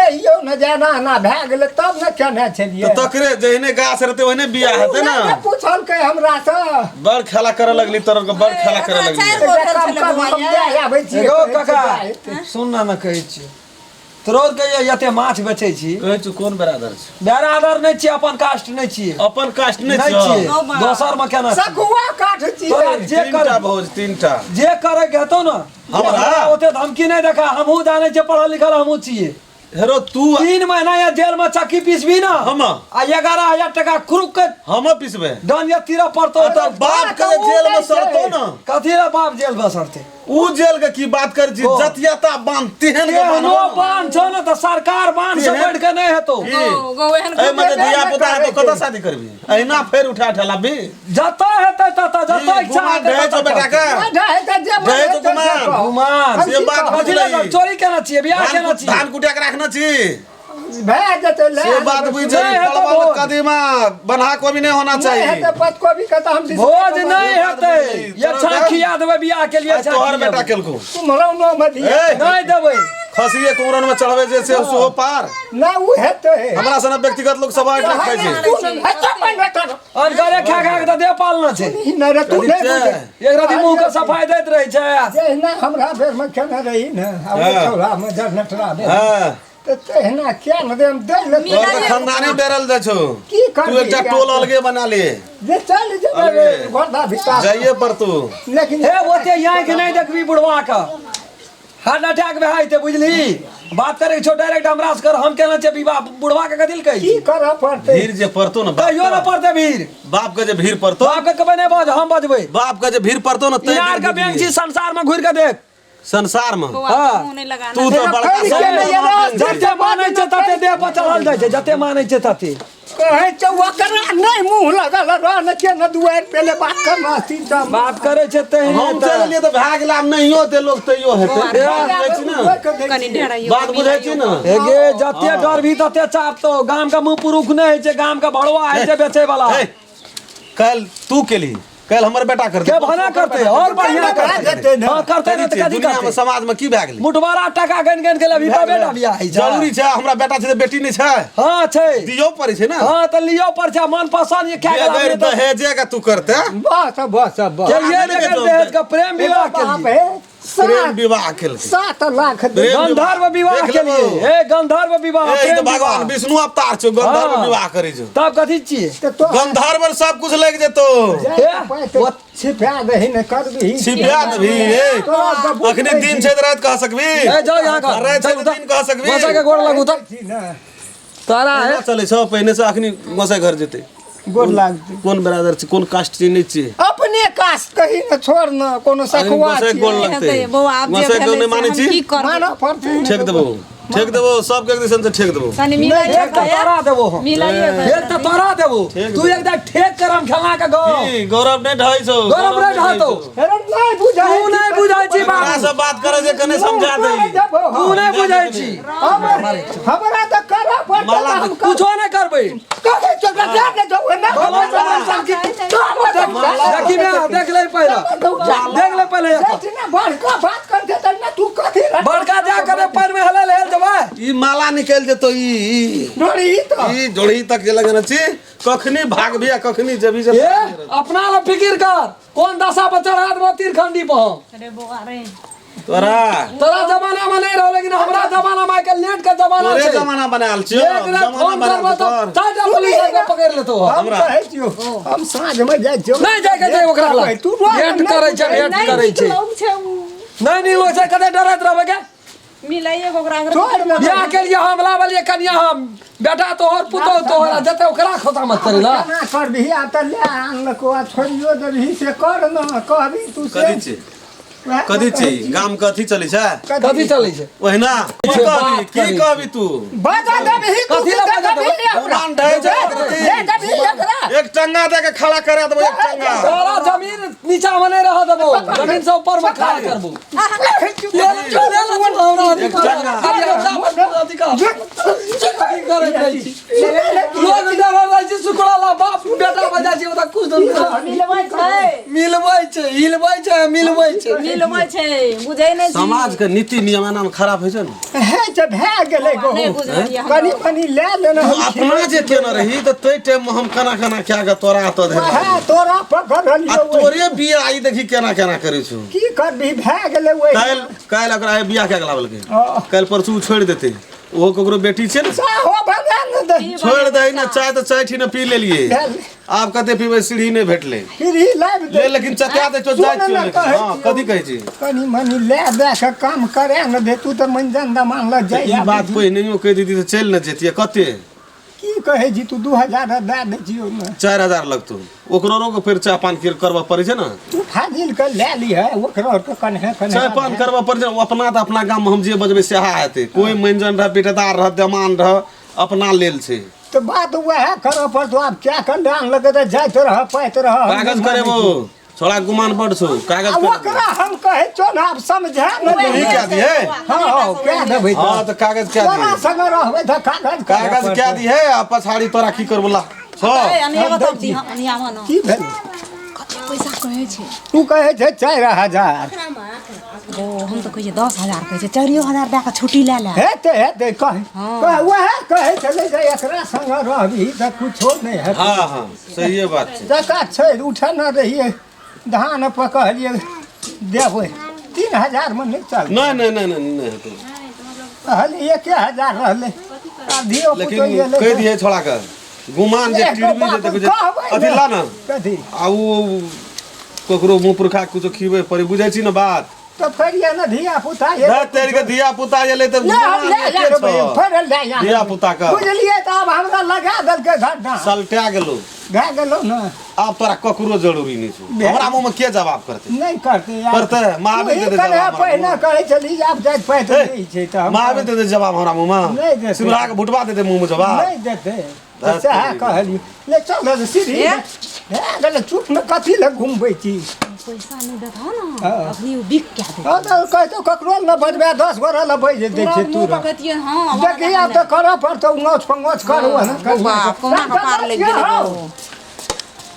रहियो ने जेना एना भए गेलै तब ने केने छलियै। तऽ तकरे जहिने गाछ रहतै ओहिने बिया हेतै ने। नहि पूछलकै हमरासँ। बड़ खेला करऽ लगली तोरा के, बड़ खेला करऽ लगली। चारि गो एकटा भेल काम छलै कर बौआ हम यै। दए आबै छियै। एगो कहै छै काका दए हेतै। सुन ना ने कहै छियै तोरो के ये एते माछ बेचै छी। कहै छी कोन बरादर छी? बरादर नहि छियै, अपन कास्ट नहि छियै। अपन कास्ट नहि नहि छियै? छियै, दोसर मे केना छियै? सखुआ काठ छियै। तोरा जे तीनटा कर भौज, तीनटा। जे करे के हेतौ ने हमरा? ओते धमकी नहि देखा, हमहूँ जानै छियै, पढ़ल लिखल हमहूँ छियै। हेरो तू 3 महीना या जेल में चक्की पिसबी ना हम? आ 11,000 टका क्रुक के हम पिसबे डन या तीरा पड़तो। आ तोर बाप के जेल में सड़तो ना। कथी रे बाप जेल में सड़ते? उ जेल के की बात कर छी? ओ। जतियता बांध तेहन के एहनो बांध बांध छौ ने तऽ सरकार बांध से तेहन? बढ़ि के नहि हेतौ। की? गौ, गौ, एहन ए मने बेबे धिया पुता नहि हेतौ कतऽ शादी करबी? अहिना फेर उठा ठेला भी। जतऽ हेतै ततऽ, जतऽ की इच्छा गुमान हेतै ढहै छौ ततऽ बेटा के? नहि ढहै जे मन ढहै छौ हेतै से गुमान। कहू। गुमान। हम से की बात कहब? कथी लए बुझलही? चोरी केना छियै, बियाह धान केना छियै? धान कुटिया के राखने छी। भए जेतै ले से बात बुझ नहि हेतौ परवल भोज। कदीमा बन्हा कोबी नहीं होना नहि चाहिए। हेतै पतकोबी के तऽ हम दिस भोज नहि बात हेतै। बुझली। ये तोरा छाँ घर- खिया देबै बियाह के लिए। आइ तोहर बेटा केलको। कुम्हरौनो मे दिया। ए, नहि देबै। खसिए कुमरन में चढ़वे जे से सेहो पार। नहि ओ हेतै। हमरा सन व्यक्तिगत लोग सब आइ खाइ छै। तू नहि हेतै पहिने तोर। अनकरे खा खा के तऽ देह पालना छै। ई नहि रे तू नहि बुझै। एक राति मुँह के सफाई दैत रहै छै। जहिना हमरा बेर मे खेने रही ने आ ओ हाँ। छौड़ा मे जरनटरा बेर हां तऽ तहिना किया ने हम दै ले तोहर तऽ खानदानी बेरल जाइ छौ। की तू करबही? एकटा टोल अलगे बना ले। जे चल जेबै अलगे। गोरदा भिता जाइए पर तू। लेकिन हे ओते आँखि नहि देखबी बुढ़वा के, हार्ट अटैक भए जेतै बुझली। बात करे छौ डायरेक्ट हमरा से कर, हम केना छै विवाह बुढ़वा के कथी लए कहै की छी? करऽ पड़तै? भीड़ जे पड़तो ने बाप कहियो के- ने पड़तै भीड़। बाप के जे भीड़ पड़तो, बाप के कहबै नहि बज, हम बजबै। बाप के जे भीड़ पड़तो ने तै इनार के बैंक छी, संसार में घुरि के देख। संसार में। बौआ, हाँ। मुँह नहि लगाना। तू तऽ बड़का फैल के नहि एना जते मानै छै तते देह पर चढ़ल जाइ छै, जते मानै छै तते। कहै छै ओकरा नहि मुँह लगल रह ने के ने दुआरि पे ले बात करना तीन टा बात करै छै तहिने। हम चलि एलियै तऽ भए गेलै, आब नहियो हेतै लोक तैयो हेतै। बात बुझै छी ने? कनि ढेराइयो। बात बुझै छी ने? हे गे, जते डरबी तते चापतो। गाम के मुँह पुरुख नहि होइ छै, गाम के भड़ुआ होइ छै बेचै वाला। हे, काल्हि तू केली, काल्हि हमर बेटा करतै। के भने करतै और बढ़िया करतै। हाँ करतै ने तऽ कथी दुनिया में करतै? समाज में की भए गेलै? मुठबारा टका गनि गनि के लेबही तबे ने बियाह होइ छै। जरूरी छै? हमरा बेटा छै तऽ बेटी नहि छै? हाँ छै। दियौ पड़ै छै ने। हाँ तऽ लियो पर छै मन पसंद ये खा गेल। बगैर दहेजे के तू करते बस बस बस। के लिए बगैर दहेज के प्रेम विवाह के बाप लिए। हे प्रेम 7 विवाह केलकै। 7 लाख दे। प्रेम गंधर्व विवाह देख के लिए। लेबो। हे गंधर्व विवाह ए, ई प्रेम तऽ भगवान विवाह। विष्णु अवतार छौ, गंधर्व हाँ। विवाह करै छौ। तब कथी छियै? तऽ तो गंधर्व सब कुछ लागि जेतौ। हे, छिपा दही ने करबही। छिपा देबही ए। तोरा तऽ बुझै अखनी दिन छै तऽ राति कह सकबी? ए जाओ यहाँ का। राति छै तऽ दिन कह सकबी? गोसाई के गोड़ लगू तब छी ने। तोरा है केना चलै छौ पहिने से? अखनी गोसाई घर जेतै। गोर लागतै। कोन बरादर छी, कोन कास्ट छी, नहि छी? अपने कास्ट कही ने, छोड़ ने कोनो अखनी सखुआ गोसाई गोड़ छियै। लगतै। हेतै बौआ, आब जे गोसाई के भेलै नहि से मानै हम छी? की करबै? मानऽ पड़तै। ठेक देबौ, ठेक देबौ, सबके एक दिसन से ठेक देबौ। कनि मिलाइए एक तऽ तोरा देबो हम। मिलाइए। एक तऽ तोरा देबो। ठेक तू देबो। एक ठेक कर हम खेला के गाँव। की गौरव नहि ढहै छौ? गौरव नहि ढहतौ। हेरे नहि बुझै। तू नहि बुझै छी तोरा बाबू। से बात करे जे कने समझा दे। तू नहि बुझै छी। हमरा तऽ करऽ पड़तै। माला तऽ हम कुछो नहि करबै। कहै छौ ओकरा जा ने जाउ, एना देखी में देख ले पहिले, देख ले पहिले एतऽ। बड़का बात करते तऽ ने तू कथी रे? बड़का जा करे पानि में हेलल हेल जेबै। ई माला निकलि जेतौ ई ई डोरी तऽ ई जोड़ी तक जे लगेने छी, कखनी भागबी आ कखनी जेबी से। ए अपना ला फिकिर कर, कोन दशा पर चढ़ा देबो तीरखंडी पर हम। अरे बौआ रे, तोरा तोरा जमाना में नहीं रहो, लेकिन हमरा जमाना में आइ काल्हि नेट के जमाना तोरे छै। जमाना बनायल छियौ। एक रात जमाना फोन बनायल करबो छौ तऽ तोहर। चारिटा पुलिस आबि कऽ पकड़ि लेतौ। हम हमरा। कहै छियौ हम साँझमे जाइ छियौ। नहि जाइके छै ओकरा लग। तू रोज भेंट नहि करै छै, बुझै। भेंट नहि करै नीक छै। लोग छै उ। नहि नीक लोग छै, कते डरैत रहबै के। मिलाइए के ओकरा। छोड़ ने। बियाह के लिए हम लावलिए कनिया, हम बेटा तोहर पुतोह तोहर आ जते ओकरा खोता मत करै ला। केना करबिही? आब तऽ लए आनलको आ छोड़ियो देबही से कर न कहबी तू से। कथी छी? वएह कथी तऽ छी? कहै छी। गाम कथी चलै छै? कथी चलै छै? ओहिना की छै, कहबी? बात की करै कहबी तू? बजा देबही तू। कथी लए दे बजा देबही देबै? हमरा। गुमान ढहै छै दे देबही एकरा। एक टंगा दे के खड़ा करा देबो, एक टंगा। सारा जमीन नीचा में नहीं रह देबो, जमीन से ऊपर में खड़ा करबो। ले ले ले ले, हमरा अधिकार खाली अपना पर अधिकार की करैत रहै छी? लोग डरल रहै छै। छी सुखड़ा बाप बेटा बजा छी ओतऽ कुछ दिन मिलबै छै। मिलबै छै, हिलबै छै, मिलबै छै। मिलबै छै, बुझै नहि छी। समाज के नीति नियम एना मे खराब होइ छै ने। हे जे भए गेलै नहि गहूम बुझलियै हम। कनि मनि लए लेना। तू अपना जे केने रही तऽ ताहि टाइम मे हम केना केना कए कऽ तोरा एतऽ धरि वएह तोरा पकड़ आ तोरे बिया ई देखी केना केना करै छौ। की करबी, भए गेलै ओहि। काल्हि काल्हि ओकरा आइ बियाह कए कऽ लाबलकै। हँ। काल्हि परसू ओ छोड़ि देतै, ओहो ककरो बेटी छै ने। साहो बना ने दे। छोड़ि दही ने, चाय तऽ चाय ठीने पी लेलियै। भेल। आब कते पीबै, सीढ़ी नहि भेटलै। फिर ही लाबि दे। ले, लेकिन चका दै छौ जाइ सुन छियौ ने, लेकिन। कहै हँ छियौ। कथी कहै छी? कनि मनि लए दए कऽ काम करे ने दे, तू तऽ मंजन दमान लग तऽ जाइ। ई बात पहिनहियो कहि दीदी तऽ चलि ने जैतियै। कते की कहै छी तू? 2000 दए दै छियौ ने। 4000 लगतौ, ओकरो के फेर चाय पान के करबऽ पड़ै छै ने। तू फाजिल के लए लिहे, ओकरो आरके कन्हे कन्हे चाय पान करबऽ पड़ै छै। अपना तऽ अपना गाममे हम जे बजबै सएह हेतै। कोइ मानिजन रह, बेटेदार रह, देमान रह, अपना लेल छै। तऽ बात वएह करऽ पड़तौ। आब क्या कन्डान लगे तऽ जाइत रह, पाइत रह। कागज करेबो, छोड़ा गुमान बड़ छौ, कागज आ करेबो। ओकरा हम कहै छौ ने, आब समझा ने। तू ही कए दिहे। हँ हँ, कए देबै। हँ तऽ कागज कए तोरा दिहे। संगे रहबै तऽ कागज करऽ कागज पड़तौ। कए दिहे आ पछाड़ी तोरा की करबो ला छौ। अनियाबऽ तब दी, अनियाबऽ ने। की भेल? कते पैसा कहै छै? तू कहै छै 4000। ओ हम तऽ कहै छियै 10,000 कहै छै, 4000 दए कऽ छुट्टी लए ले। हेतै हेतै, कह कह, वएह कहै छलै जे एकरा संगे रहबही तऽ कुछो नहि हेतै। हँ हँ, सहिए बात छै। जका छै उठे न रहियै धान पर, कहलियै देबै 3000 मे नहि चल। नहि नहि नहि नहि नहि हेतौ। कहलियै 1000 रहलै, आब धियो लेकिन पुतो एलै। कहि दिहे छोड़ा के गुमान जे एको टिरबी जे बात देखै छै कहबै अथी ने। ला ने। कथी? आ ओ ककरो मुँह पुरखा कुछो खिबै पड़ै, बुझै छी ने बात? तऽ फेर ये ने धिया पुता धै तेरी के धिया पुता एलै तऽ ले हम गुमान ले एके जाबै छौ। फेर ले जा धिया पुता के बुझलियै तऽ आब हमरा लगा देलकै घरटा। सलटा गेलो। भए गेलौ ने। आब तोरा ककरो जरूरी नहि छौ। हमरा मुँह मे के जवाब करतै? नहि करतै यार। करतै, महावीर तू ही देतै कन्हे जवाब हमरा पहिने मुँहमे। कहै छली जे आब जाइत पाइत नहि छै तऽ हम महावीर देतै जवाब हमरा मुँह नहि मे? देतै। सिमरा के भुटबा देतै मुँह मे जवाब? नहि देतै तऽ धत सएह तेरी। कहलियै, ले चल सीढ़ी ए? भए गेलै। चुप ने, कथी लए घुमबै छी? पैसा नहि देतह ने। हँ। अखनी ओ बिक कए देतौ। हँ तऽ कहतौ ककरो ने बजबै, 10 गोरा लए बाजि दै छै। तुरंत मुँह तुरंत पकैतियै। हँ। देखी, आब तऽ करऽ पड़तौ, उँच पंगोच कर। बाप, कहुना कऽ पार लागि गेलै गो।